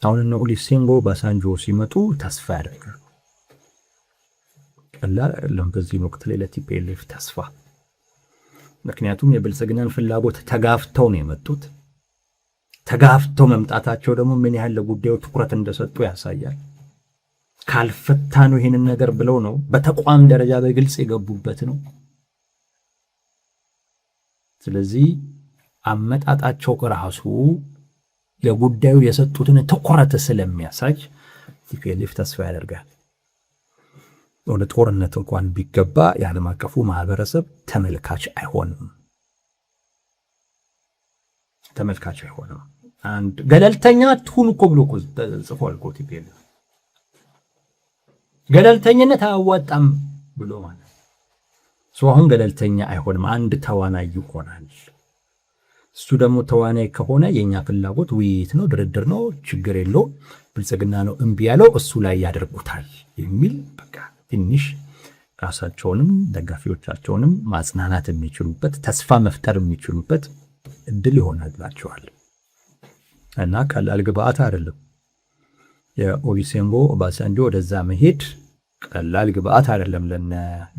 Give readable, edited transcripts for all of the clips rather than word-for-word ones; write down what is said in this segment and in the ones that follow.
አሁን እነ ኦሉሴጉን ኦባሳንጆ ሲመጡ ተስፋ ያደርጋሉ። ቀላል አይደለም በዚህ ወቅት ላይ ለ TPLF ተስፋ። ምክንያቱም የብልጽግናን ፍላጎት ተጋፍተው ነው የመጡት። ተጋፍተው መምጣታቸው ደግሞ ምን ያህል ለጉዳዩ ትኩረት እንደሰጡ ያሳያል። ካልፈታ ነው ይሄንን ነገር ብለው ነው በተቋም ደረጃ በግልጽ የገቡበት ነው። ስለዚህ አመጣጣቸው ራሱ ለጉዳዩ የሰጡትን ትኩረት ስለሚያሳይ TPLF ተስፋ ያደርጋል። ወደ ጦርነት እንኳን ቢገባ የዓለም አቀፉ ማህበረሰብ ተመልካች አይሆንም፣ ተመልካች አይሆንም። አንድ ገለልተኛ ትሁን እኮ ብሎ እኮ ጽፏል እኮ TPLF። ገለልተኝነት አያዋጣም ብሎ ማለት ሰው አሁን ገለልተኛ አይሆንም፣ አንድ ተዋናይ ይሆናል። እሱ ደግሞ ተዋናይ ከሆነ የእኛ ፍላጎት ውይይት ነው፣ ድርድር ነው፣ ችግር የለው፣ ብልጽግና ነው እምቢ ያለው፣ እሱ ላይ ያደርጉታል የሚል በቃ ትንሽ ራሳቸውንም ደጋፊዎቻቸውንም ማጽናናት የሚችሉበት፣ ተስፋ መፍጠር የሚችሉበት እድል ይሆናላቸዋል። እና ቀላል ግብአት አይደለም። የኦሉሴጉን ኦባሳንጆ ወደዛ መሄድ ቀላል ግብአት አይደለም ለነ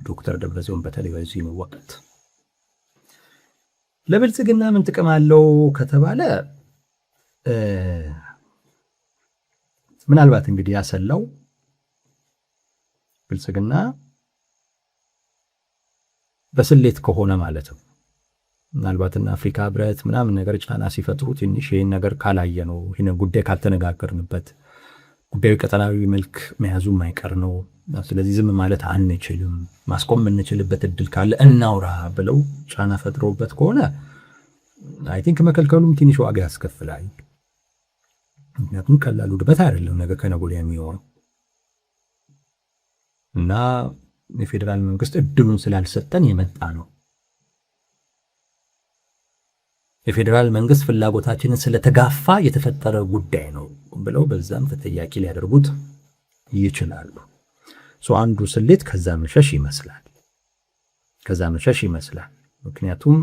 ዶክተር ደብረጽዮን በተለይ በዚህ ወቅት። ለብልጽግና ምን ጥቅም አለው ከተባለ፣ ምናልባት እንግዲህ ያሰላው ብልጽግና በስሌት ከሆነ ማለት ነው። ምናልባትና አፍሪካ ህብረት ምናምን ነገር ጫና ሲፈጥሩ ትንሽ ይህን ነገር ካላየ ነው፣ ይህን ጉዳይ ካልተነጋገርንበት ጉዳዩ ቀጠናዊ መልክ መያዙ የማይቀር ነው። ስለዚህ ዝም ማለት አንችልም፣ ማስቆም የምንችልበት እድል ካለ እናውራ ብለው ጫና ፈጥረውበት ከሆነ I think መከልከሉም ትንሽ ዋጋ ያስከፍላል። ምክንያቱም ቀላል ውድመት አይደለም ነገ ከነገ ወዲያ የሚሆነው፣ እና የፌዴራል መንግስት እድሉን ስላልሰጠን የመጣ ነው። የፌዴራል መንግስት ፍላጎታችንን ስለተጋፋ የተፈጠረ ጉዳይ ነው ብለው በዛም ተጠያቂ ሊያደርጉት ይችላሉ። አንዱ ስሌት ከዛ መሸሽ ይመስላል። ከዛ መሸሽ ይመስላል። ምክንያቱም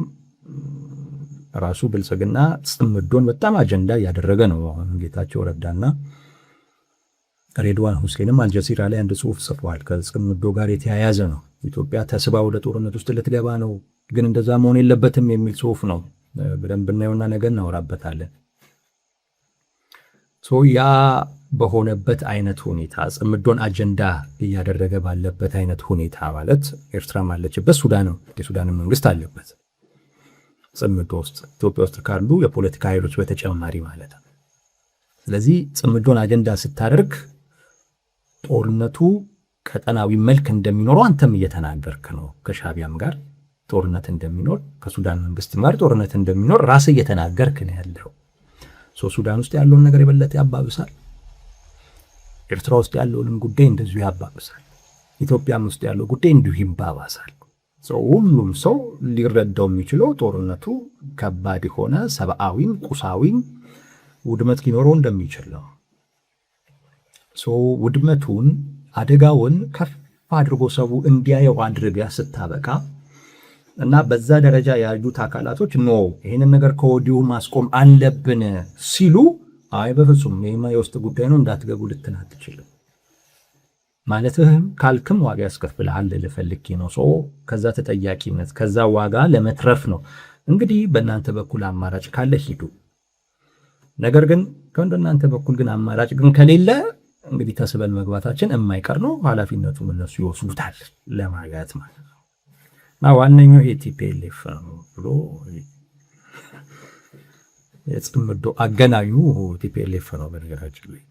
ራሱ ብልጽግና ጽምዶን በጣም አጀንዳ እያደረገ ነው። አሁን ጌታቸው ረዳና ሬድዋን ሁሴንም አልጀዚራ ላይ አንድ ጽሁፍ ጽፈዋል። ከጽምዶ ጋር የተያያዘ ነው። ኢትዮጵያ ተስባ ወደ ጦርነት ውስጥ ልትገባ ነው፣ ግን እንደዛ መሆን የለበትም የሚል ጽሁፍ ነው። በደንብ እናየውና ነገ እናወራበታለን። ያ በሆነበት አይነት ሁኔታ፣ ጽምዶን አጀንዳ እያደረገ ባለበት አይነት ሁኔታ፣ ማለት ኤርትራም አለችበት፣ ሱዳንም፣ የሱዳንን መንግስት አለበት ጽምዶ ውስጥ፣ ኢትዮጵያ ውስጥ ካሉ የፖለቲካ ኃይሎች በተጨማሪ ማለት ነው። ስለዚህ ጽምዶን አጀንዳ ስታደርግ ጦርነቱ ቀጠናዊ መልክ እንደሚኖረው አንተም እየተናገርክ ነው። ከሻቢያም ጋር ጦርነት እንደሚኖር፣ ከሱዳን መንግስት ጋር ጦርነት እንደሚኖር ራስህ እየተናገርክ ነው ያለው። ሱዳን ውስጥ ያለውን ነገር የበለጠ ያባብሳል። ኤርትራ ውስጥ ያለውንም ጉዳይ እንደዚሁ ያባብሳል። ኢትዮጵያም ውስጥ ያለው ጉዳይ እንዲሁ ይባባሳል። ሁሉም ሰው ሊረዳው የሚችለው ጦርነቱ ከባድ የሆነ ሰብአዊም ቁሳዊም ውድመት ሊኖረው እንደሚችል ነው። ውድመቱን፣ አደጋውን ከፍ አድርጎ ሰው እንዲያየው አድርገህ ስታበቃ እና በዛ ደረጃ ያሉት አካላቶች no፣ ይህንን ነገር ከወዲሁ ማስቆም አለብን ሲሉ፣ አይ በፍጹም ይህማ የውስጥ ጉዳይ ነው እንዳትገቡ ልትል አትችልም። ማለትህም ካልክም ዋጋ ያስከፍልሃል ልፈልጌ ነው። So ከዛ ተጠያቂነት፣ ከዛ ዋጋ ለመትረፍ ነው። እንግዲህ በእናንተ በኩል አማራጭ ካለ ሂዱ። ነገር ግን ከእናንተ በኩል ግን አማራጭ ግን ከሌለ እንግዲህ ተስበን መግባታችን የማይቀር ነው። ኃላፊነቱም እነሱ ይወስዱታል ለማለት ማለት ነው። እና ዋነኛው ይሄ TPLF ነው ብሎ የጽምዶ አገናኙ TPLF ነው። በነገራችን ላይ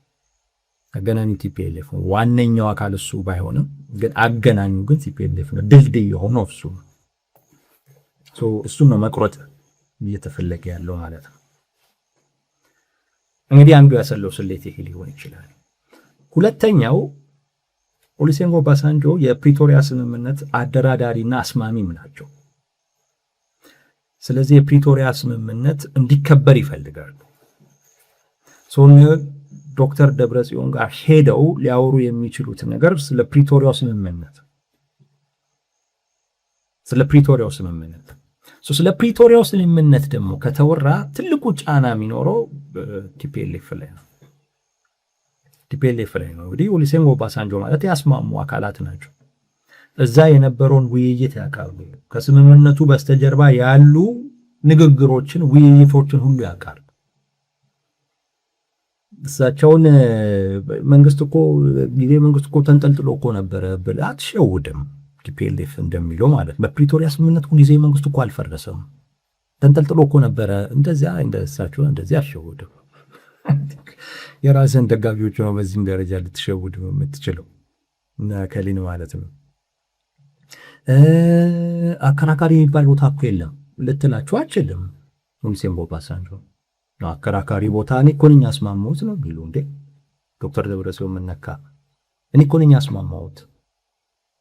አገናኙ TPLF ነው። ዋነኛው አካል እሱ ባይሆንም ግን አገናኙ ግን TPLF ነው። ድልድይ የሆነው እሱ ነው። እሱን ነው መቁረጥ እየተፈለገ ያለው ማለት ነው። እንግዲህ አንዱ ያሰለው ስሌት ይሄ ሊሆን ይችላል። ሁለተኛው ኦሉሴጉን ኦባሳንጆ የፕሪቶሪያ ስምምነት አደራዳሪና አስማሚም ናቸው። ስለዚህ የፕሪቶሪያ ስምምነት እንዲከበር ይፈልጋሉ። ዶክተር ደብረጽዮን ጋር ሄደው ሊያወሩ የሚችሉት ነገር ስለ ፕሪቶሪያው ስምምነት። ስለ ፕሪቶሪያው ስምምነት ደግሞ ከተወራ ትልቁ ጫና የሚኖረው TPLF ላይ ነው። TPLF ላይ ነው። እንግዲህ ኦሉሴጉን ኦባሳንጆ ማለት ያስማሙ አካላት ናቸው። እዛ የነበረውን ውይይት ያውቃሉ። ከስምምነቱ በስተጀርባ ያሉ ንግግሮችን፣ ውይይቶችን ሁሉ ያውቃሉ። እሳቸውን መንግስት እኮ ጊዜ መንግስት እኮ ተንጠልጥሎ እኮ ነበረ ብለህ አትሸውድም። TPLF እንደሚለው ማለት በፕሪቶሪያ ስምምነት ጊዜ መንግስት እኮ አልፈረሰም፣ ተንጠልጥሎ እኮ ነበረ። እንደዚያ እንደሳቸው እንደዚያ አትሸውድም። የራስህን ደጋፊዎች ነው በዚህም ደረጃ ልትሸውድ የምትችለው እና ከሊን ማለት ነው። አከራካሪ የሚባል ቦታ እኮ የለም ልትላችሁ አችልም። ኦሉሴጉን ኦባሳንጆ አከራካሪ ቦታ እኔ እኮ ነኝ ያስማማሁት ነው የሚሉ። እንዴ ዶክተር ደብረጽዮን ምን ነካ? እኔ እኮ ነኝ ያስማማሁት።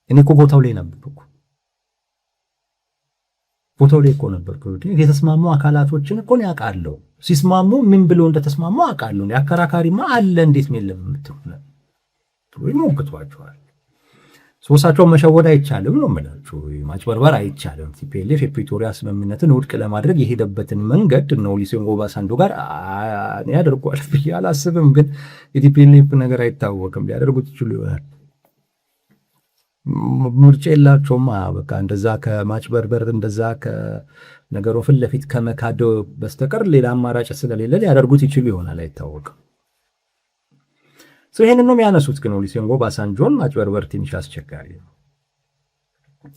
እኔ እኮ ቦታው ላይ ነበርኩ፣ ቦታው ላይ እኮ ነበርኩ። የተስማሙ አካላቶችን እኮ ነው ያውቃለሁ። ሲስማሙ ምን ብሎ እንደተስማሙ አውቃለሁ። አከራካሪማ አለ እንዴት የለም የምትሉ ይሞግቷቸዋል። ሶስታቸውን መሸወድ አይቻልም ነው የምላችሁ። ማጭበርበር አይቻልም። TPLF የፕሪቶሪያ ስምምነትን ውድቅ ለማድረግ የሄደበትን መንገድ እነ ኦሉሴጉን ኦባሳንጆ ጋር ያደርጓል ብዬ አላስብም። ግን የ TPLF ነገር አይታወቅም። ሊያደርጉት ይችሉ ይሆናል። ምርጫ የላቸውም። በቃ እንደዛ ከማጭበርበር፣ እንደዛ ከነገሩ ፊት ለፊት ከመካድ በስተቀር ሌላ አማራጭ ስለሌለ ሊያደርጉት ይችሉ ይሆናል፣ አይታወቅም። ይህንን ነው የሚያነሱት። ግን ኦሉሴጉን ኦባሳንጆን ማጭበርበር ትንሽ አስቸጋሪ ነው።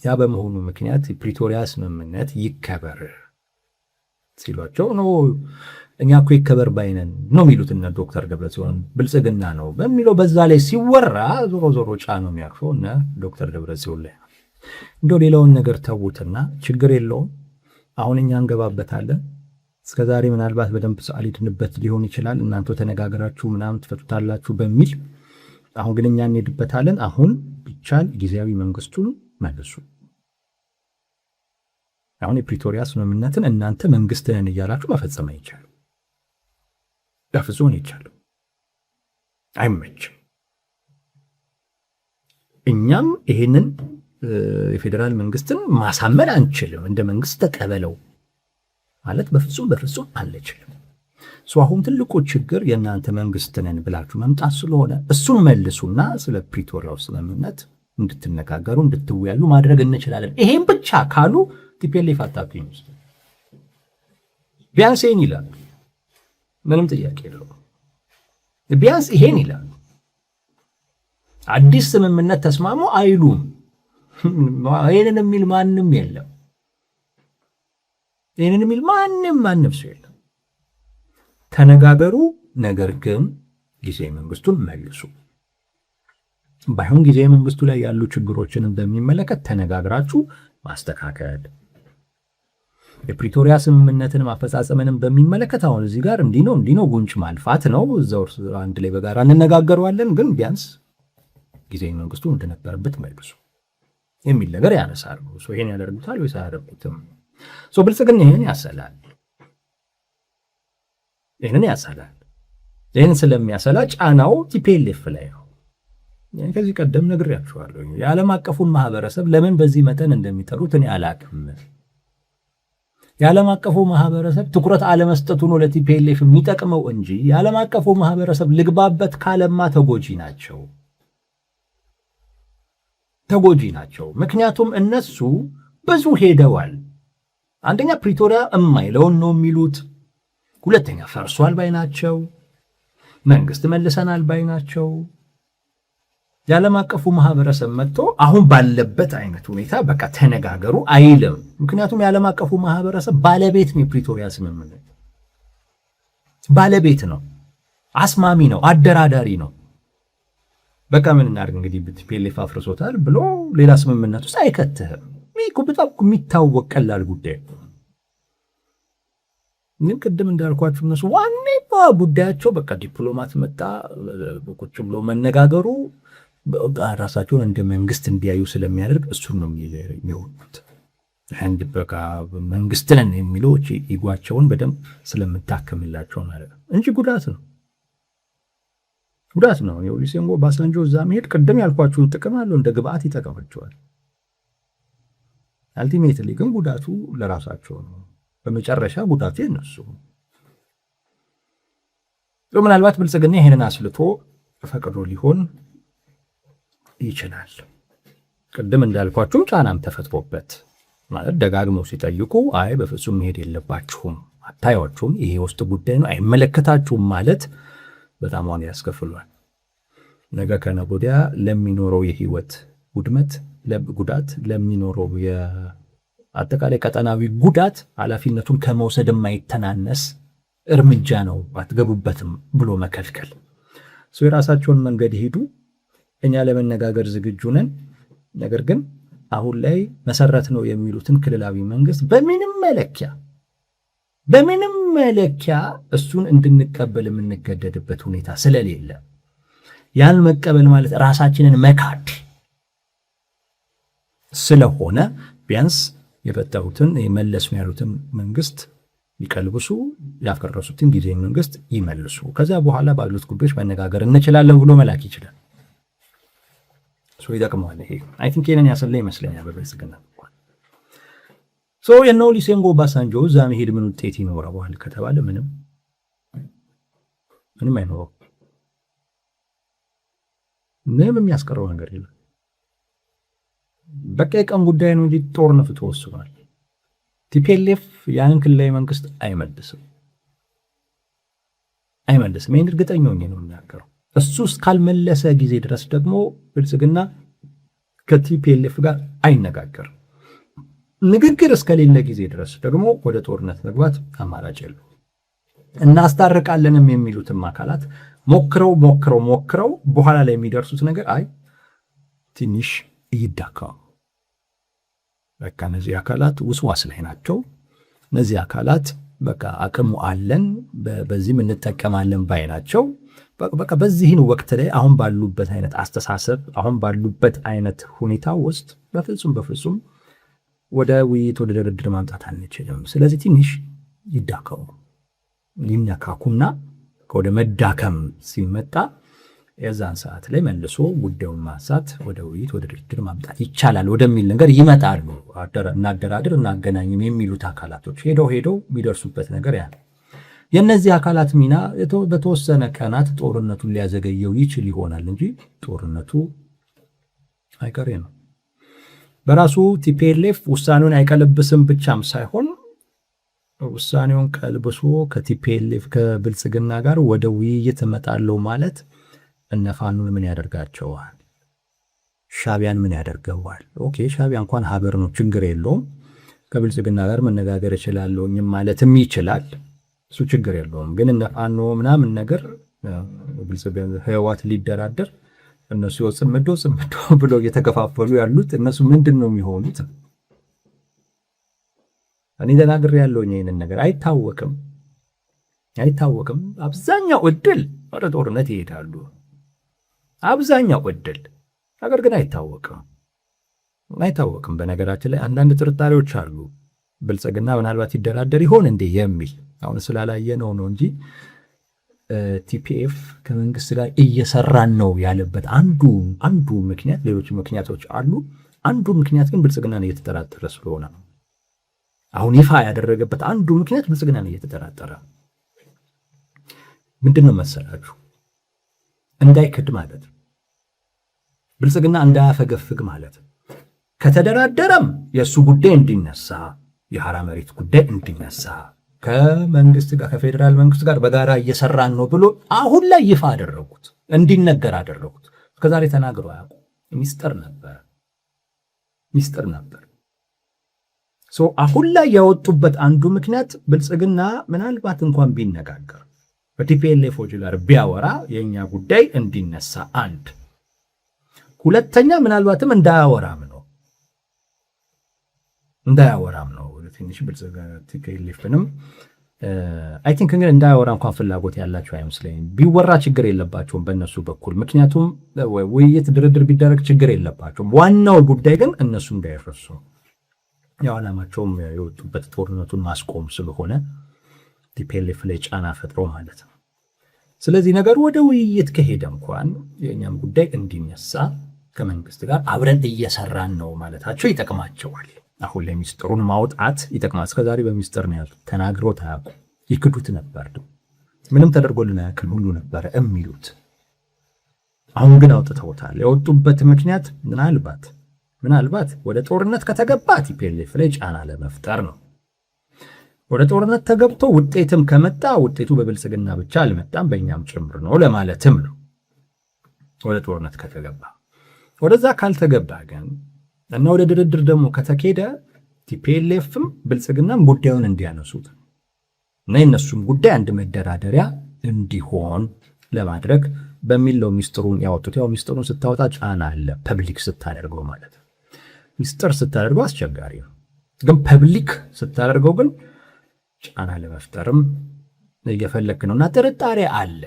ያ በመሆኑ ምክንያት የፕሪቶሪያ ስምምነት ይከበር ሲሏቸው ነው እኛ እኮ ይከበር ባይነን ነው የሚሉት እነ ዶክተር ደብረጽዮን። ብልጽግና ነው በሚለው በዛ ላይ ሲወራ ዞሮ ዞሮ ጫ ነው የሚያርፈው እነ ዶክተር ደብረጽዮን ላይ። እንደው ሌላውን ነገር ተዉትና ችግር የለውም፣ አሁን እኛ እንገባበታለን። እስከዛሬ ምናልባት በደንብ አልሄድንበት ሊሆን ይችላል፣ እናንተ ተነጋገራችሁ ምናምን ትፈቱታላችሁ በሚል፣ አሁን ግን እኛ እንሄድበታለን። አሁን ቢቻል ጊዜያዊ መንግስቱን መልሱ። አሁን የፕሪቶሪያ ስምምነትን እናንተ መንግስት ነን እያላችሁ መፈጸም አይቻልም። በፍጹም አይቻልም፣ አይመችም። እኛም ይሄንን የፌዴራል መንግስትን ማሳመን አንችልም። እንደ መንግስት ተቀበለው ማለት በፍጹም በፍጹም አንችልም። አሁን ትልቁ ችግር የእናንተ መንግስት ነን ብላችሁ መምጣት ስለሆነ እሱን መልሱና ስለ ፕሪቶሪያው ስምምነት እንድትነጋገሩ እንድትወያዩ ማድረግ እንችላለን። ይሄን ብቻ ካሉ TPLF አታውቅኝ ውስጥ ቢያንስ ይሄን ይላሉ። ምንም ጥያቄ የለውም። ቢያንስ ይሄን ይላሉ። አዲስ ስምምነት ተስማሙ አይሉም። ይሄንን የሚል ማንም የለም። ይህንን የሚል ማንም ማንም ሰው የለም። ተነጋገሩ፣ ነገር ግን ጊዜያዊ መንግስቱን መልሱ። ባይሆን ጊዜያዊ መንግስቱ ላይ ያሉ ችግሮችን በሚመለከት ተነጋግራችሁ ማስተካከል፣ የፕሪቶሪያ ስምምነትን ማፈጻጸምንም በሚመለከት አሁን እዚህ ጋር እንዲህ ነው እንዲህ ነው ጉንጭ ማልፋት ነው። እዛው አንድ ላይ በጋራ እንነጋገረዋለን። ግን ቢያንስ ጊዜያዊ መንግስቱ እንደነበረበት መልሱ የሚል ነገር ያነሳሉ። ይሄን ያደርጉታል ወይስ አያደርጉትም? ብልጽግና ይህን ያሰላል። ይህንን ያሰላል። ይህን ስለሚያሰላ ጫናው TPLF ላይ ነው። ከዚህ ቀደም ነግሬያችኋለሁ። የዓለም አቀፉን ማህበረሰብ ለምን በዚህ መጠን እንደሚጠሩት እኔ አላቅም። የዓለም አቀፉ ማህበረሰብ ትኩረት አለመስጠቱ ነው ለ TPLF የሚጠቅመው እንጂ የዓለም አቀፉ ማህበረሰብ ልግባበት ካለማ ተጎጂ ናቸው፣ ተጎጂ ናቸው። ምክንያቱም እነሱ ብዙ ሄደዋል። አንደኛ ፕሪቶሪያ እማይለውን ነው የሚሉት። ሁለተኛ ፈርሷል ባይ ናቸው። መንግስት መልሰናል ባይ ናቸው። የዓለም አቀፉ ማህበረሰብ መጥቶ አሁን ባለበት አይነት ሁኔታ በቃ ተነጋገሩ አይልም። ምክንያቱም የዓለም አቀፉ ማህበረሰብ ባለቤት ነው፣ የፕሪቶሪያ ስምምነት ባለቤት ነው፣ አስማሚ ነው፣ አደራዳሪ ነው። በቃ ምን እናድርግ እንግዲህ TPLF አፍርሶታል ብሎ ሌላ ስምምነት ውስጥ አይከትህም። ይህ በጣም የሚታወቅ ቀላል ጉዳይ ነው። ግን ቅድም እንዳልኳችሁ እነሱ ዋና ጉዳያቸው በቃ ዲፕሎማት መጣ ቁጭ ብሎ መነጋገሩ ራሳቸውን እንደ መንግስት እንዲያዩ ስለሚያደርግ እሱን ነው የሚወዱት። አንድ በቃ መንግስት ነን የሚለው ego ኣቸውን በደንብ ስለምታከምላቸው ማለት ነው እንጂ ጉዳት ነው፣ ጉዳት ነው። የኦሉሴጉን ኦባሳንጆ እዛ መሄድ ቅድም ያልኳችሁን ጥቅም አለው፣ እንደ ግብአት ይጠቅማቸዋል። Ultimately ግን ጉዳቱ ለራሳቸው ነው። በመጨረሻ ጉዳቱ የነሱ። ምናልባት ብልጽግና ይሄንን አስልቶ ፈቅዶ ሊሆን ይችላል። ቅድም እንዳልኳችሁም ጫናም ተፈጥሮበት ማለት ደጋግመው ሲጠይቁ አይ በፍጹም መሄድ የለባችሁም፣ አታያችሁም፣ ይሄ የውስጥ ጉዳይ ነው፣ አይመለከታችሁም ማለት በጣም ዋጋ ያስከፍሏል። ነገ ከነገ ወዲያ ለሚኖረው የህይወት ውድመት፣ ጉዳት፣ ለሚኖረው የአጠቃላይ ቀጠናዊ ጉዳት ኃላፊነቱን ከመውሰድ የማይተናነስ እርምጃ ነው አትገቡበትም ብሎ መከልከል። የራሳቸውን መንገድ ይሄዱ፣ እኛ ለመነጋገር ዝግጁ ነን። ነገር ግን አሁን ላይ መሰረት ነው የሚሉትን ክልላዊ መንግስት በምንም መለኪያ እሱን እንድንቀበል የምንገደድበት ሁኔታ ስለሌለ፣ ያን መቀበል ማለት ራሳችንን መካድ ስለሆነ፣ ቢያንስ የፈጠሩትን የመለሱ ያሉትን መንግስት ይቀልብሱ፣ ያፈረሱትን ጊዜያዊ መንግስት ይመልሱ። ከዚያ በኋላ ባሉት ጉዳዮች መነጋገር እንችላለን ብሎ መላክ ይችላል። ይጠቅመዋል። ይሄ I think ይሄንን ያሰላ ይመስለኛል በብልጽግና። የነ ኦሉሴጉን ኦባሳንጆ እዛ መሄድ ምን ውጤት ይኖረዋል ከተባለ ምንም ምንም አይኖረው። ምንም የሚያስቀረው ነገር የለም። በቃ የቀን ጉዳይ ነው እንጂ ጦርነቱ ተወስኗል። TPLF ያንን ክልላዊ መንግስት አይመልስም አይመልስም። ይህን እርግጠኛ ሆኜ ነው የምናገረው። እሱ እስካልመለሰ ጊዜ ድረስ ደግሞ ብልጽግና ከ TPLF ጋር አይነጋገርም። ንግግር እስከሌለ ጊዜ ድረስ ደግሞ ወደ ጦርነት መግባት አማራጭ የለውም። እናስታርቃለንም የሚሉትም አካላት ሞክረው ሞክረው ሞክረው በኋላ ላይ የሚደርሱት ነገር አይ ትንሽ ይዳከሙ፣ በቃ እነዚህ አካላት ውስዋስ ላይ ናቸው። እነዚህ አካላት በቃ አቅሙ አለን፣ በዚህም እንጠቀማለን ባይ ናቸው። በቃ በዚህን ወቅት ላይ አሁን ባሉበት አይነት አስተሳሰብ፣ አሁን ባሉበት አይነት ሁኔታ ውስጥ በፍጹም በፍጹም ወደ ውይይት፣ ወደ ድርድር ማምጣት አንችልም። ስለዚህ ትንሽ ይዳከሙ፣ ይነካኩና ወደ መዳከም ሲመጣ የዛን ሰዓት ላይ መልሶ ጉዳዩን ማንሳት፣ ወደ ውይይት ወደ ድርድር ማምጣት ይቻላል ወደሚል ነገር ይመጣሉ። እናደራድር እናገናኝም የሚሉት አካላቶች ሄደው ሄደው የሚደርሱበት ነገር ያ። የእነዚህ አካላት ሚና በተወሰነ ቀናት ጦርነቱን ሊያዘገየው ይችል ይሆናል እንጂ ጦርነቱ አይቀሬ ነው። በራሱ TPLF ውሳኔውን አይቀለብስም ብቻም ሳይሆን ውሳኔውን ቀልብሶ ከ TPLF ከብልጽግና ጋር ወደ ውይይት እመጣለሁ ማለት እነ ፋኖን ምን ያደርጋቸዋል? ሻቢያን ምን ያደርገዋል? Okay፣ ሻቢያ እንኳን ሀገር ነው፣ ችግር የለውም። ከብልጽግና ጋር መነጋገር እችላለሁኝ ማለትም ይችላል። እሱ ችግር የለውም። ግን እነ ፋኖ ምናምን ነገር ብልጽግና ህወሓት ሊደራደር፣ እነሱ ጽምዶ ጽምዶ ብለው እየተከፋፈሉ ያሉት እነሱ ምንድን ነው የሚሆኑት? እኔ ተናግሬ ያለውኝ ይህንን ነገር አይታወቅም አይታወቅም። አብዛኛው እድል ወደ ጦርነት ይሄዳሉ። አብዛኛው እድል፣ ነገር ግን አይታወቅም አይታወቅም። በነገራችን ላይ አንዳንድ ጥርጣሬዎች አሉ። ብልጽግና ምናልባት ይደራደር ይሆን እንዴ የሚል፣ አሁን ስላላየነው ነው እንጂ TPF ከመንግስት ጋር እየሰራን ነው ያለበት አንዱ ምክንያት፣ ሌሎች ምክንያቶች አሉ። አንዱ ምክንያት ግን ብልጽግናን እየተጠራጠረ ስለሆነ ነው። አሁን ይፋ ያደረገበት አንዱ ምክንያት ብልጽግናን እየተጠራጠረ፣ ምንድን ነው መሰላችሁ? እንዳይክድ ማለት ነው። ብልጽግና እንዳያፈገፍግ ማለት ነው። ከተደራደረም የእሱ ጉዳይ እንዲነሳ፣ የሐራ መሬት ጉዳይ እንዲነሳ፣ ከመንግስት ጋር ከፌዴራል መንግስት ጋር በጋራ እየሰራን ነው ብሎ አሁን ላይ ይፋ አደረጉት፣ እንዲነገር አደረጉት። እስከዛሬ ተናግረው አያውቁም። ሚስጥር ነበር፣ ሚስጥር ነበር። So አሁን ላይ ያወጡበት አንዱ ምክንያት ብልጽግና ምናልባት እንኳን ቢነጋገር፣ በ TPLF ኦች ጋር ቢያወራ የእኛ ጉዳይ እንዲነሳ አንድ፣ ሁለተኛ ምናልባትም እንዳያወራም ነው። ትንሽ TPLF ንም I think ግን እንዳያወራ እንኳን ፍላጎት ያላቸው አይመስለኝም። ቢወራ ችግር የለባቸውም በእነሱ በኩል፣ ምክንያቱም ውይይት ድርድር ቢደረግ ችግር የለባቸውም። ዋናው ጉዳይ ግን እነሱ እንዳይረሱ፣ ያው ዓላማቸውም የወጡበት ጦርነቱን ማስቆም ስለሆነ TPLF ላይ ጫና ፈጥሮ ማለት ነው። ስለዚህ ነገሩ ወደ ውይይት ከሄደ እንኳን የእኛም ጉዳይ እንዲነሳ ከመንግስት ጋር አብረን እየሰራን ነው ማለታቸው ይጠቅማቸዋል። አሁን ላይ ሚስጥሩን ማውጣት ይጠቅማል። እስከዛሬ በሚስጥር ነው ያሉት፣ ተናግረው አያውቁም። ይክዱት ነበር። ምንም ተደርጎልን አያውቅም ሁሉ ነበረ የሚሉት። አሁን ግን አውጥተውታል። ያወጡበት ምክንያት ምናልባት ወደ ጦርነት ከተገባ TPLF ላይ ጫና ለመፍጠር ነው። ወደ ጦርነት ተገብቶ ውጤትም ከመጣ ውጤቱ በብልጽግና ብቻ አልመጣም በእኛም ጭምር ነው ለማለትም ነው። ወደ ጦርነት ከተገባ። ወደዛ ካልተገባ ግን እና ወደ ድርድር ደግሞ ከተኬደ TPLF ም ብልጽግናም ጉዳዩን እንዲያነሱት እና የእነሱም ጉዳይ አንድ መደራደሪያ እንዲሆን ለማድረግ በሚል ነው ሚስጥሩን ያወጡት። ያው ሚስጥሩን ስታወጣ ጫና አለ፣ public ስታደርገው ማለት ነው። ሚስጥር ስታደርገው አስቸጋሪ ነው፣ ግን public ስታደርገው ግን ጫና ለመፍጠርም እየፈለክ ነው እና ጥርጣሬ አለ።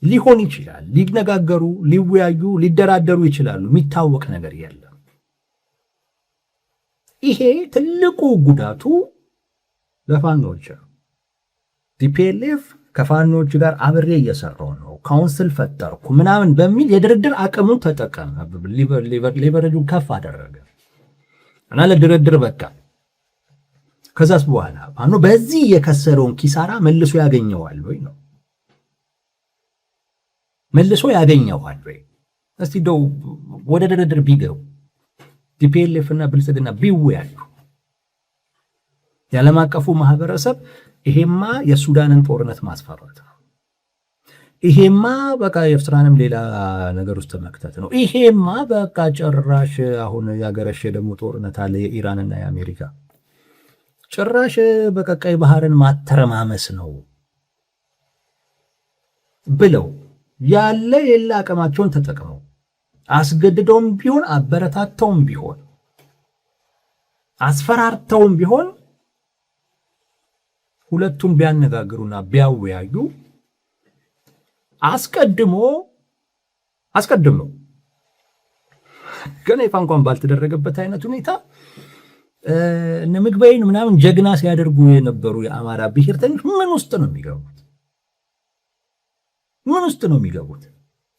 ሊሆን ይችላል፣ ሊነጋገሩ፣ ሊወያዩ፣ ሊደራደሩ ይችላሉ። የሚታወቅ ነገር የለም። ይሄ ትልቁ ጉዳቱ ለፋኖች ነው። TPLF ከፋኖች ጋር አብሬ እየሰራው ነው፣ council ፈጠርኩ ምናምን በሚል የድርድር አቅሙን ተጠቀመ፣ leverage ኡን ከፍ አደረገ እና ለድርድር በቃ። ከዛስ በኋላ ፋኖ በዚህ የከሰረውን ኪሳራ መልሶ ያገኘዋል ወይ ነው? መልሶ ያገኘዋል ወይ? እስቲ እንደው ወደ ድርድር ቢገቡ፣ TPLF እና ብልጽግና ቢወያዩ፣ የዓለም አቀፉ ማህበረሰብ ይሄማ የሱዳንን ጦርነት ማስፈራት ነው፣ ይሄማ በቃ የኤርትራንም ሌላ ነገር ውስጥ መክተት ነው፣ ይሄማ በቃ ጭራሽ አሁን ያገረሸ ደግሞ ጦርነት አለ የኢራንና የአሜሪካ፣ ጭራሽ በቃ ቀይ ባህርን ማተረማመስ ነው ብለው ያለ የሌለ አቅማቸውን ተጠቅመው አስገድደውም ቢሆን፣ አበረታተውም ቢሆን፣ አስፈራርተውም ቢሆን ሁለቱም ቢያነጋግሩና ቢያወያዩ፣ አስቀድሞ ገና ይፋ እንኳን ባልተደረገበት አይነት ሁኔታ እነ ምግበይን ምናምን ጀግና ሲያደርጉ የነበሩ የአማራ ብሔርተኞች ምን ውስጥ ነው የሚገቡት? ምን ውስጥ ነው የሚገቡት?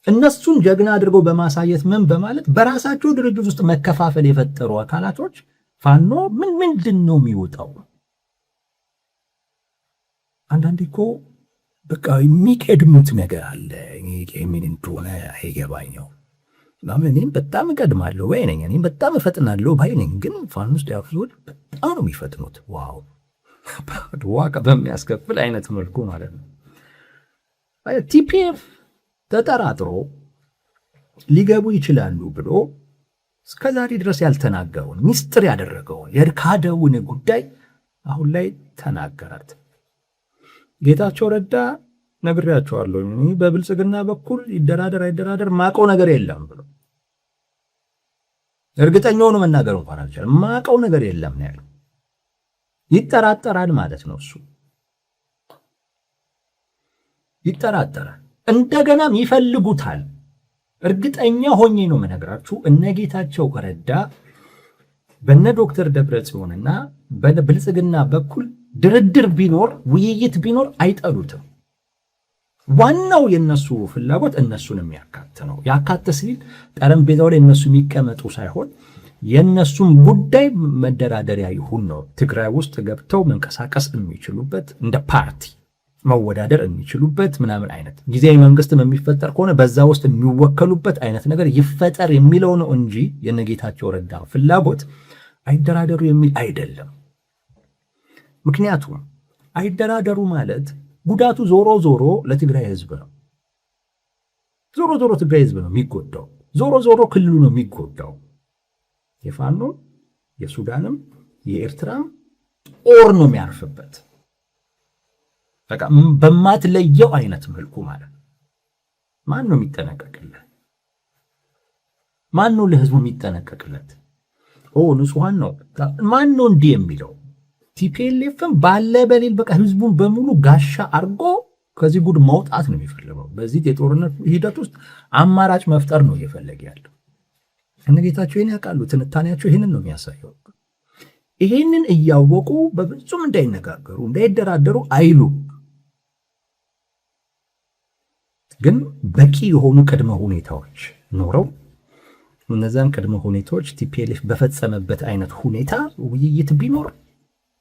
እነሱን ጀግና አድርገው በማሳየት ምን በማለት በራሳቸው ድርጅት ውስጥ መከፋፈል የፈጠሩ አካላቶች ፋኖ ምን ምንድን ነው የሚወጣው? አንዳንዴ እኮ በቃ የሚቀድሙት ነገር አለ። ምን እንደሆነ አይገባኝም። እኔም በጣም እቀድማለሁ ባይ ነኝ። እኔም በጣም እፈጥናለሁ ባይ ነኝ። ግን ፋኖ ውስጥ ያሉ ሰዎች በጣም ነው የሚፈጥኑት። Wow፣ ዋጋ በሚያስከፍል አይነት መልኩ ማለት ነው። TPF ተጠራጥሮ ሊገቡ ይችላሉ ብሎ እስከዛሬ ድረስ ያልተናገረውን፣ ሚስጥር ያደረገውን፣ የካደውን ጉዳይ አሁን ላይ ተናገራት። ጌታቸው ረዳ ነግሬያቸዋለሁ። በብልጽግና በኩል ይደራደር አይደራደር ማቀው ነገር የለም ብሎ እርግጠኛ ሆኖ መናገር እንኳን አልቻለም። ማቀው ነገር የለም ነው ያለው። ይጠራጠራል ማለት ነው፣ እሱ ይጠራጠራል። እንደገናም ይፈልጉታል። እርግጠኛ ሆኜ ነው የምነግራችሁ፣ እነ ጌታቸው ረዳ በነ ዶክተር ደብረ ጽዮንና በብልጽግና በኩል ድርድር ቢኖር፣ ውይይት ቢኖር አይጠሉትም። ዋናው የነሱ ፍላጎት እነሱን የሚያካት ነው። ያካተ ሲል ጠረጴዛው ላይ እነሱ የሚቀመጡ ሳይሆን የእነሱም ጉዳይ መደራደሪያ ይሁን ነው። ትግራይ ውስጥ ገብተው መንቀሳቀስ የሚችሉበት፣ እንደ ፓርቲ መወዳደር የሚችሉበት ምናምን አይነት፣ ጊዜያዊ መንግስትም የሚፈጠር ከሆነ በዛ ውስጥ የሚወከሉበት አይነት ነገር ይፈጠር የሚለው ነው እንጂ የነጌታቸው ረዳ ፍላጎት አይደራደሩ የሚል አይደለም። ምክንያቱም አይደራደሩ ማለት ጉዳቱ ዞሮ ዞሮ ለትግራይ ህዝብ ነው። ዞሮ ዞሮ ትግራይ ህዝብ ነው የሚጎዳው። ዞሮ ዞሮ ክልሉ ነው የሚጎዳው። የፋኖም የሱዳንም የኤርትራም ጦር ነው የሚያርፍበት። በቃ በማትለየው አይነት መልኩ ማለት ነው። ማን ነው የሚጠነቀቅለት? ማን ነው ለህዝቡ የሚጠነቀቅለት? ኦ ንጹሐን ነው። ማን ነው እንዲህ የሚለው? TPLF ም ባለ በሌል በቃ ህዝቡን በሙሉ ጋሻ አድርጎ ከዚህ ጉድ መውጣት ነው የሚፈልገው። በዚህ የጦርነት ሂደት ውስጥ አማራጭ መፍጠር ነው እየፈለገ ያለው። እነ ጌታቸው ይህን ያውቃሉ። ትንታኔያቸው ይህንን ነው የሚያሳየው። ይህንን እያወቁ በፍጹም እንዳይነጋገሩ፣ እንዳይደራደሩ አይሉ፣ ግን በቂ የሆኑ ቅድመ ሁኔታዎች ኖረው እነዛን ቅድመ ሁኔታዎች TPLF በፈጸመበት አይነት ሁኔታ ውይይት ቢኖር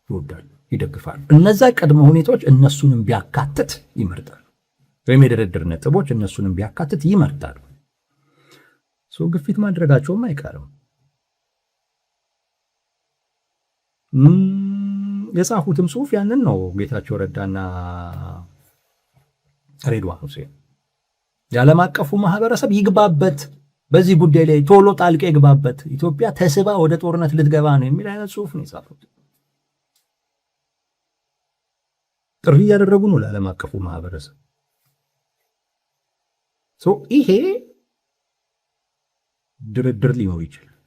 ይወዳሉ፣ ይደግፋሉ። እነዛ ቅድመ ሁኔታዎች እነሱንም ቢያካትት ይመርጣሉ። ወይም የድርድር ነጥቦች እነሱንም ቢያካትት ይመርጣሉ። ግፊት ማድረጋቸውም አይቀርም። የጻፉትም ጽሁፍ ያንን ነው። ጌታቸው ረዳና ሬድዋን ሁሴን የዓለም አቀፉ ማህበረሰብ ይግባበት፣ በዚህ ጉዳይ ላይ ቶሎ ጣልቃ ይግባበት፣ ኢትዮጵያ ተስባ ወደ ጦርነት ልትገባ ነው የሚል አይነት ጽሁፍ ነው የጻፉት። ጥሪ እያደረጉ ነው ለዓለም አቀፉ ማህበረሰብ። ይሄ ድርድር ሊኖር ይችላል፣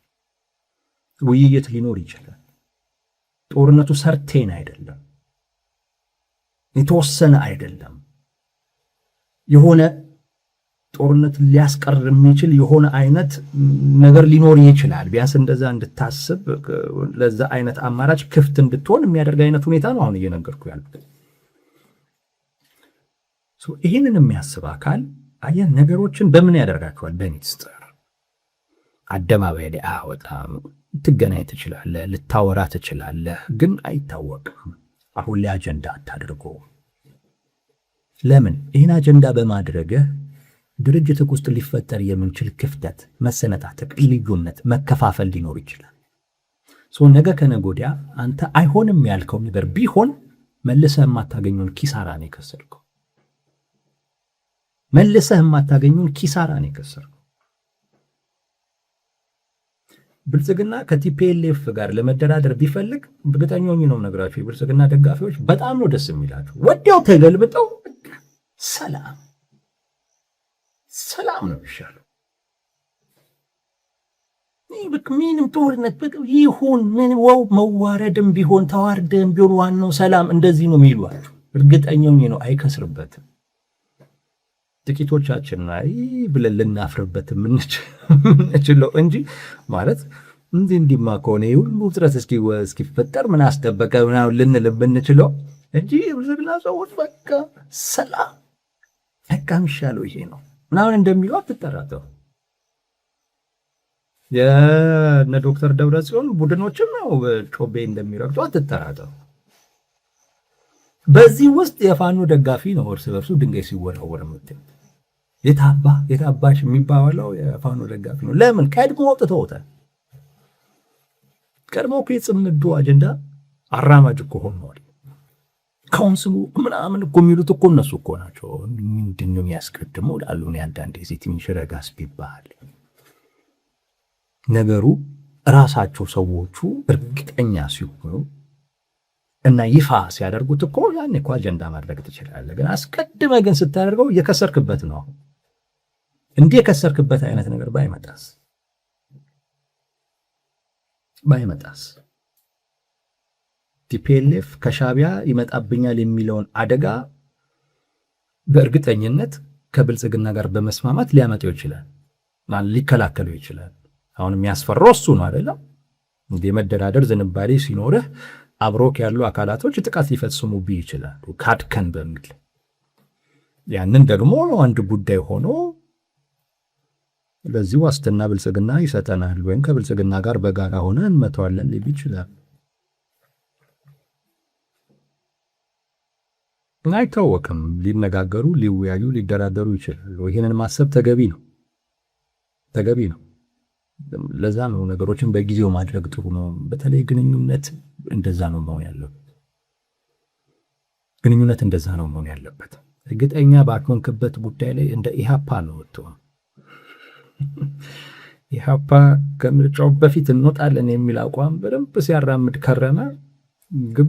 ውይይት ሊኖር ይችላል። ጦርነቱ ሰርቴን አይደለም፣ የተወሰነ አይደለም። የሆነ ጦርነት ሊያስቀር የሚችል የሆነ አይነት ነገር ሊኖር ይችላል። ቢያንስ እንደዛ እንድታስብ ለዛ አይነት አማራጭ ክፍት እንድትሆን የሚያደርግ አይነት ሁኔታ ነው አሁን እየነገርኩ ያሉት። ይህንን የሚያስብ አካል አየህ ነገሮችን በምን ያደርጋቸዋል? በሚስጥር አደባባይ ላይ አያወጣም። ልትገናኝ ትችላለህ፣ ልታወራ ትችላለህ፣ ግን አይታወቅም። አሁን ላይ አጀንዳ አታድርጎ። ለምን ይህን አጀንዳ በማድረግህ ድርጅትህ ውስጥ ሊፈጠር የሚችል ክፍተት፣ መሰነጣጠቅ፣ ልዩነት፣ መከፋፈል ሊኖር ይችላል። ነገ ከነገ ወዲያ አንተ አይሆንም ያልከው ነገር ቢሆን መልሰህ የማታገኘውን ኪሳራ ነው የከሰርከው። መልሰህ የማታገኘውን ኪሳራ ነው የከሰርከው። ብልጽግና ከ TPLF ጋር ለመደራደር ቢፈልግ እርግጠኛ ሆኜ ነው የምነግራቸው፣ የብልጽግና ደጋፊዎች በጣም ነው ደስ የሚላቸው። ወዲያው ተገልብጠው ሰላም ሰላም ነው የሚሻለው። ምንም ጦርነት ይሁን ምን ወው መዋረድም ቢሆን ተዋርደም ቢሆን ዋናው ሰላም፣ እንደዚህ ነው የሚሏቸው። እርግጠኛ ሆኜ ነው አይከስርበትም። ጥቂቶቻችን ላይ ብለን ልናፍርበት የምንችለው እንጂ ማለት እንዲህ እንዲማ ከሆነ ሁሉ ውጥረት እስኪፈጠር ምን አስጠበቀ ምናምን ልንል የምንችለው እንጂ ብልጽግና ሰዎች በቃ ሰላም በቃ የሚሻለው ይሄ ነው ምናምን እንደሚሉ አትጠራጠሩ። የእነ ዶክተር ደብረጽዮን ቡድኖችም ያው ጮቤ እንደሚረግጡ አትጠራጠሩ። በዚህ ውስጥ የፋኖ ደጋፊ ነው እርስ በርሱ ድንጋይ ሲወራወር የምታዩት። የታባ የታባሽ የሚባለው የፋኖ ደጋፊ ነው። ለምን ቀድሞ አውጥተውታል። ቀድሞ እኮ የጽምዶ አጀንዳ አራማጅ እኮ ሆነዋል። council ኡ ምናምን እኮ የሚሉት እኮ እነሱ እኮ ናቸው። ምንድን ነው የሚያስቀድመው እላለሁ እኔ አንዳንዴ እዚህ ትንሽ ረጋስ ቢባል ነገሩ ራሳቸው ሰዎቹ እርግጠኛ ሲሆኑ እና ይፋ ሲያደርጉት እኮ ያኔ እኮ አጀንዳ ማድረግ ትችላለህ። ግን አስቀድመ ግን ስታደርገው እየከሰርክበት ነው። እንዲህ የከሰርክበት አይነት ነገር ባይመጣስ TPLF ከሻቢያ ይመጣብኛል የሚለውን አደጋ በእርግጠኝነት ከብልጽግና ጋር በመስማማት ሊያመጣው ይችላል፣ ሊከላከለው ይችላል። አሁን የሚያስፈራው እሱ ነው አይደለም? እንዲህ የመደራደር ዝንባሌ ሲኖርህ አብሮክ ያሉ አካላቶች ጥቃት ሊፈጽሙብህ ይችላሉ፣ ካድከን በሚል ያንን ደግሞ አንድ ጉዳይ ሆኖ ለዚህ ዋስትና ብልጽግና ይሰጠናል ወይም ከብልጽግና ጋር በጋራ ሆነ እንመተዋለን ሊል ይችላል። አይታወቅም። ሊነጋገሩ፣ ሊወያዩ፣ ሊደራደሩ ይችላሉ። ይህንን ማሰብ ተገቢ ነው ተገቢ ነው። ለዛ ነው ነገሮችን በጊዜው ማድረግ ጥሩ ነው። በተለይ ግንኙነት እንደዛ ነው መሆን ያለበት። ግንኙነት እንደዛ ነው መሆን ያለበት። እርግጠኛ ባልሆንክበት ጉዳይ ላይ እንደ ኢህአፓ ነው ወጥቶ ኢህአፓ ከምርጫው በፊት እንወጣለን የሚል አቋም በደንብ ሲያራምድ ከረመ። ግን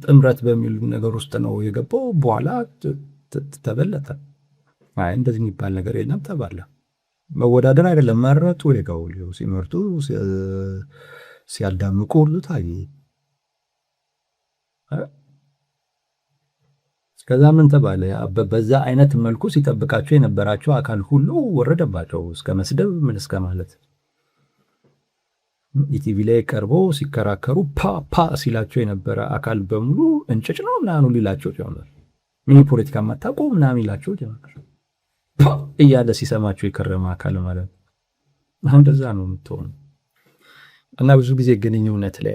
ጥምረት በሚል ነገር ውስጥ ነው የገባው። በኋላ ተበለጠ። አይ እንደዚህ የሚባል ነገር የለም ተባለ። መወዳደር አይደለም መረጡ። የጋው ሲመርጡ ሲያዳምቁ ሁሉ ታየ። ከዛ ምን ተባለ? በዛ አይነት መልኩ ሲጠብቃቸው የነበራቸው አካል ሁሉ ወረደባቸው እስከ መስደብ ምን እስከ ማለት። ኢቲቪ ላይ ቀርቦ ሲከራከሩ ፓ ፓ ሲላቸው የነበረ አካል በሙሉ እንጭጭ ነው ምናምን ሊላቸው ጀመር። ምን ፖለቲካ ማታውቁ ምናምን ይላቸው ጀመር። ፓ እያለ ሲሰማቸው የከረመ አካል ማለት ነው። አሁን እንደዛ ነው የምትሆነው። እና ብዙ ጊዜ ግንኙነት ላይ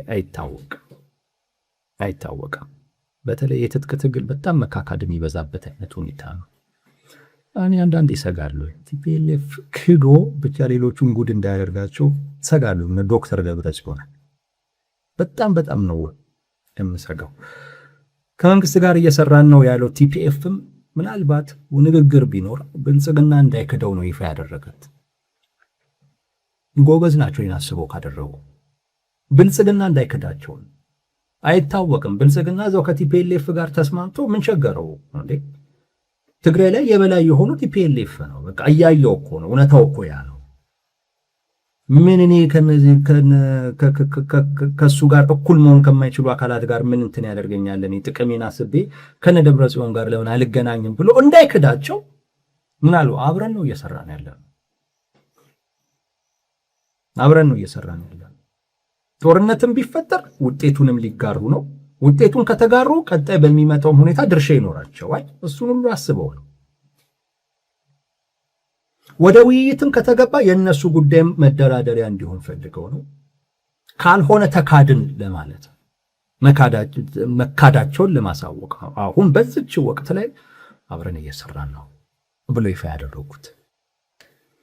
አይታወቅም። በተለይ የትጥቅ ትግል በጣም መካካድ የሚበዛበት አይነት ሁኔታ ነው። እኔ አንዳንድ ይሰጋሉ። TPLF ክዶ ብቻ ሌሎቹን ጉድ እንዳያደርጋቸው ሰጋሉ። ዶክተር ደብረጽዮን በጣም በጣም ነው የምሰጋው። ከመንግስት ጋር እየሰራን ነው ያለው TPF ም ምናልባት ንግግር ቢኖር ብልጽግና እንዳይክደው ነው ይፋ ያደረገት። ጎበዝ ናቸው ይናስበው ካደረጉ ብልጽግና እንዳይክዳቸው አይታወቅም። ብልጽግና እዛው ከ TPLF ጋር ተስማምቶ ምን ቸገረው እንዴ? ትግራይ ላይ የበላይ የሆኑ TPLF ነው። በቃ እያየው እኮ ነው። እውነታው እኮ ያ ነው። ምን እኔ ከእሱ ጋር እኩል መሆን ከማይችሉ አካላት ጋር ምን እንትን ያደርገኛል? እኔ ጥቅሜን አስቤ ከነ ደብረ ጽዮን ጋር ለምን አልገናኝም ብሎ እንዳይክዳቸው ምን አሉ? አብረን ነው እየሰራን ያለ አብረን ነው እየሰራን ያለ። ጦርነትም ቢፈጠር ውጤቱንም ሊጋሩ ነው። ውጤቱን ከተጋሩ ቀጣይ በሚመጣውም ሁኔታ ድርሻ ይኖራቸዋል። እሱን ሁሉ አስበው ነው። ወደ ውይይትም ከተገባ የእነሱ ጉዳይም መደራደሪያ እንዲሆን ፈልገው ነው። ካልሆነ ተካድን ለማለት መካዳቸውን ለማሳወቅ ነው። አሁን በዚች ወቅት ላይ አብረን እየሰራን ነው ብሎ ይፋ ያደረጉት።